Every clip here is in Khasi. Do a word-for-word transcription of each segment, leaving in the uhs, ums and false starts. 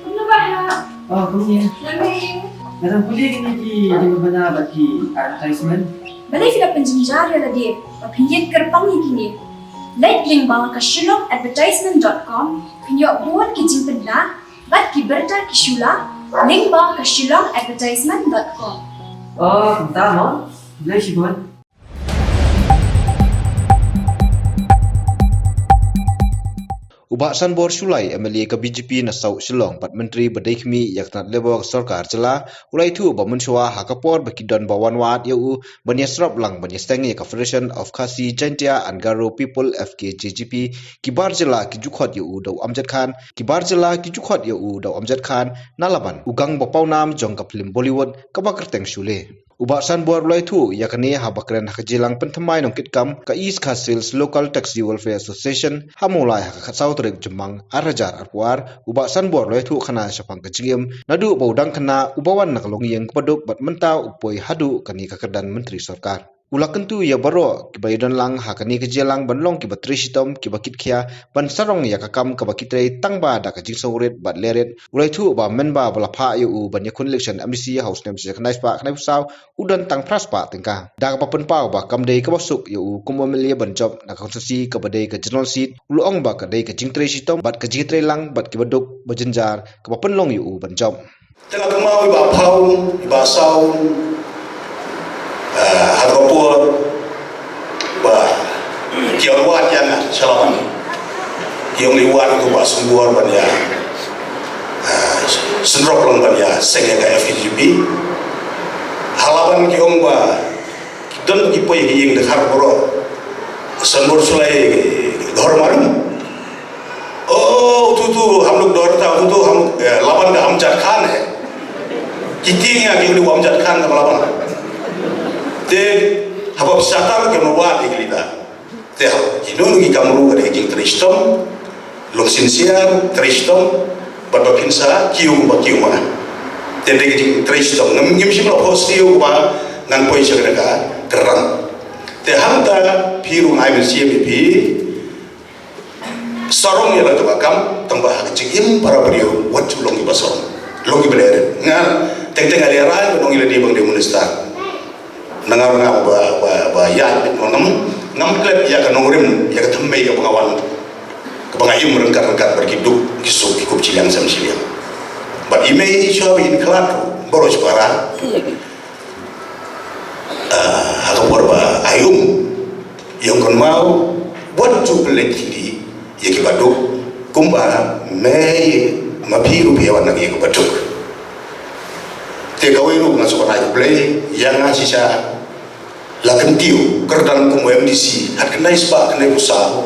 Kumno ba ha? Oh, kumne. Nga dang pule kine ki jingbana bad ki advertisement. Balei phi la pynjynjar ïa lade ba phin ïeng kyrpang ïa kine? Leit lyngba ka shillong advertisement dot com, phin ïoh bun ki jingpynbna bad ki bynta ki shu la lyngba ka shillong advertisement dot com. Oh, kumta mo. Balei shibun. U Bah Sanbor Shullai, M L A ka B J P na South Shillong bad Myntri ba dei khmih ïa ka tnat Labour ka sorkar jylla, u la ïathuh ba mynshuwa ha ka por ba ki don ba wan wad ïa u ban ïasyrap lang ban ïaseng ïa ka Federation of Khasi Jaintia and Garo People, F K J G P, ki bar jylla ki ju khot ïa u da u Amjad Khan, ki bar jylla ki ju khot ïa u da u Amjad Khan, na Laban, u gang ba pawnam jong ka phlim Bollywood kaba kyrteng Sholay. U Bah Sanbor u la ïathuh ïa kane haba kren ha ka jingïalang pynthymmai nongkitkam ka East Khasi Hills Local Taxi Welfare Association ha Mawlai ha ka khatsaw tarik Jymmang ar hajar arphew ar. U Bah Sanbor u la ïathuh khana shaphang ka jingim naduh ba u dang khynnah, uba wan na ka longïing kaba duk bad mynta u poi haduh kane ka kyrdan myntri sorkar. U la kyntu ïa baroh kiba ïadon lang ha kane ka jingïalang ban long kiba trei shitom, kiba kitkhia ban sarong ïa ka kam kaba ki trei tang ba da ka jingsngewrit bad lehrit. U la ïathuh ba mynba ba la phah ïa u ban ïakhun election M D C ha u snem shi hajar khyndai spah khyndaiphew saw, u don tang phra spah tyngka. Da kaba pynpaw ba kam dei kaba suk ïa u kum u M L A ban jop na ka constituency kaba dei ka general seat, u la ong ba ka dei ka jingtrei shitom bad ka jingtrei lang bad kiba duk ba jynjar kaba pynlong ïa u ban jop. Te nga kynmaw i Bah Phaw, i Bah Saw, eh, ha ka por ba ki ong wad ïa nga sha Laban. Ki ong li wad ïa u Bah Sanbor ban ïa, eh, sngewthuh lang ban ïa seng ïa ka F K J P. Ha Laban ki ong ba ki don ki poi ki ïing dkhar baroh. Sanbor Shullai, ghar malum. Oh, tu tu, hum log daurta, tu tu, hum, eh, Laban ka Amjad Khan hai. Ki tieng ïa ki, u Amjad Khan ka Laban. Te haba phi satar ki ong wad ïa ki lada. Te ha kino kino ki kam ruh ka dei ka jingtrei shitom, long sincere, trei shitom bad ba phin sa kiew ba kiew ma nga. Te dei ka jingtrei shitom, ngim, ngim shym la phohsniew ba ngan poi sha kane ka kyrdan. Te hangta phi ruh nga ai mynsiem ïa phi, sarong ïa la tu ka kam, tang ba ha ka jingim para briew wat ju long kiba sarong, long kiba lehrit. Nga teng teng nga lehraiñ ba ngi la dei ban dei minister. Nangta nga ba, ba, ba ïa ngam, ngam klet ïa ka nongrim, ïa ka thymmei kaba nga wan, kaba nga im ryngkat ryngkat bad ki duk ki suk, ki kup shiliang sem shiliang. Bad i mei i shuwa ba in khlad baroh shi para. Ah, ha ka por ba ai um, ïa ong kynmaw, wat ju pynleit khyndiat ïa kiba duk kumba mei ma phi ruh phi wan na ïa kiba duk. Te kawei ruh nga sngewbha ïa U Blei, ïa nga shisha la kyntiew kyrdan kum u M D C, hatkhyndai spah khyndaiphew saw.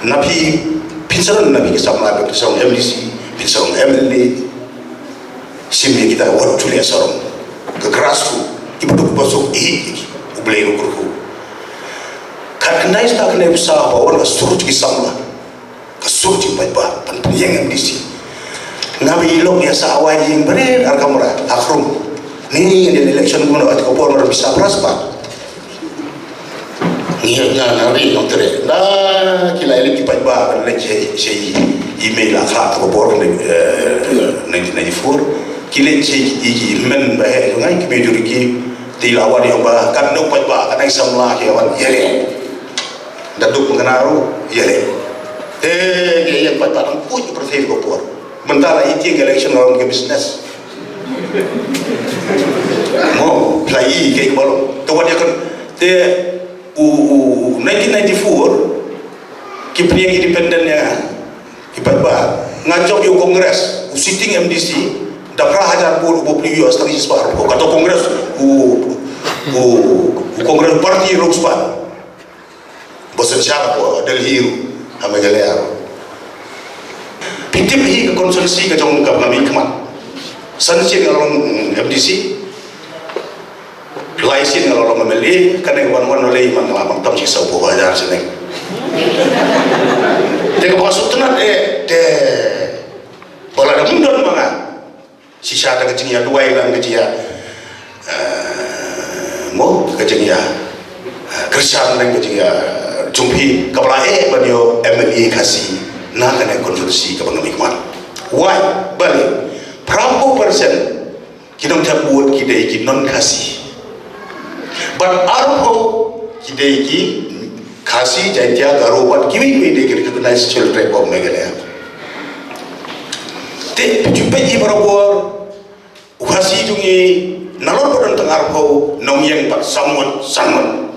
Na phi, phin sarong na phi ki samla, phin sarong M D C, phin sarong M L A. Shim ïa kita wat ju leh sarong. Ka grassroot, kiba duk ba suk, ïa ki, U Blei u kyrkhu. Hatkhyndai spah khyndaiphew saw ba wan ka sur jong ki samla, ka sur jong ki paidbah ban pynïeng M D C. Nga ba i lok ïa sa wai ïing barit ar kamra ha Krum. Ni election kumno, ka por mar bisa phra spah. Ngi nga nga ri nong tere. Na ki la elek ki paidbah ban leit sha, sha i, i mei la khlad ka por, eh, nineteen ninety-four. Ki leit sha i, i, i men ba heh jong nga, ki mei jong ki, te i la wan ïa ba katno paidbah, katno samla ki wan ïaleh. Da duk pynkhana ruh ïaleh. Te ki ïeng paidbah nang push ka pyrthei ka por. Mynta la i tieng election la long ka business. Mo, la i kaei kaba long. Te wat ïa kan, te u, u, nineteen ninety-four, ki pynïeng independent ïa nga, ki paidbah. Nga jop ïa u Congress, u sitting M D C, da phra hajar vote uba plie ïa u Stanley Shispah. Kato Congress, u, u, u Congress party ruh spah. Ba synshar hapoh Delhi ruh, ha Meghalaya ruh. Phi tip hi ka constituency ka jong ka nga mihkhmat. San sien nga long M D C. Lai sien nga long M L A, kane ka wan wan lei man nga la man tam shi sawphew hajar sien. Te kaba suk tynnat eh, te ba la da mundon ma nga. Shisha da ka jingïaduwai lang ka jingïa, eh, mo, ka jingïa, eh, kyrshan lang ka jingïa, eh, Jong phi kaba la eh ban ïoh M L A Khasi na kane constituency kaba nga mih khmat. Why? Balei? Phra phew percent ki nongthep vote ki dei ki non Khasi. Bad arphew ki dei ki Khasi, Jaintia, Garo bad kiwei kiwei de ki recognized Scheduled Tribe of Meghalaya. Te phi ju peit ïa barabor, u Khasi jong ngi nalor ba don tang arphew nongïeng pat, sanwat, sanwat.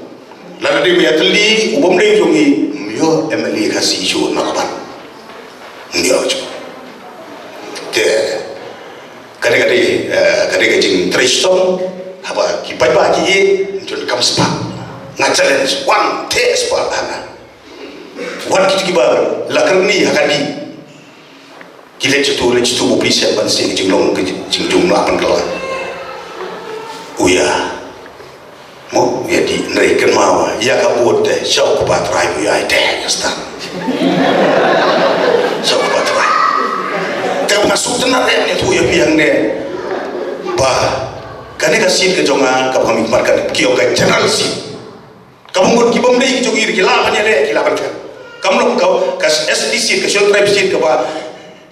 Lada dei ba ïatylli u bym dei jong ngi, ym ïoh M L A Khasi shuh na ka ban. Ym ïoh shuh. Te ka dei, ka dei, eh, ka dei ka jingtrei shitom. Haba ki paidbah ki ïeit, ym ju kam spah. Nga challenge, wan theh spah ha nga. Wat kito kiba la kyrni ha ka dih. Ki leit sha tu, leit sha tu, ba phi shem ban sdang ka jinglong, ka jingjum la pynkylla. U ïa. Mo, u ïa dih, hynrei kynmaw ïa ka vote te, sha u kpa trai u ïa ïa te, ka stad. Sha u kpa trai. Te nga sngewtynnat re ïa tu ïa phi hangne. Ba kane ka seat ka jong nga, kaba nga mih khmat, ka ki ong ka general seat. Kaba ngut ki bym dei ki jong ngi ki lah ban ïaleh, ki lah ban thep. Kam long ka, ka S T seat, ka Scheduled Tribe seat, kaba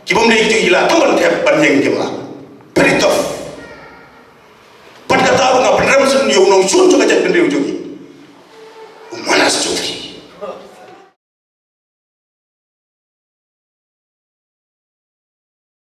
ki bym dei ki jong ngi lah kam ban thep, ban ïeng kim lah. Very tough. Pat kata ruh nga pynrem shen ïa u nongshun jong ka jaitbynriew jong ngi.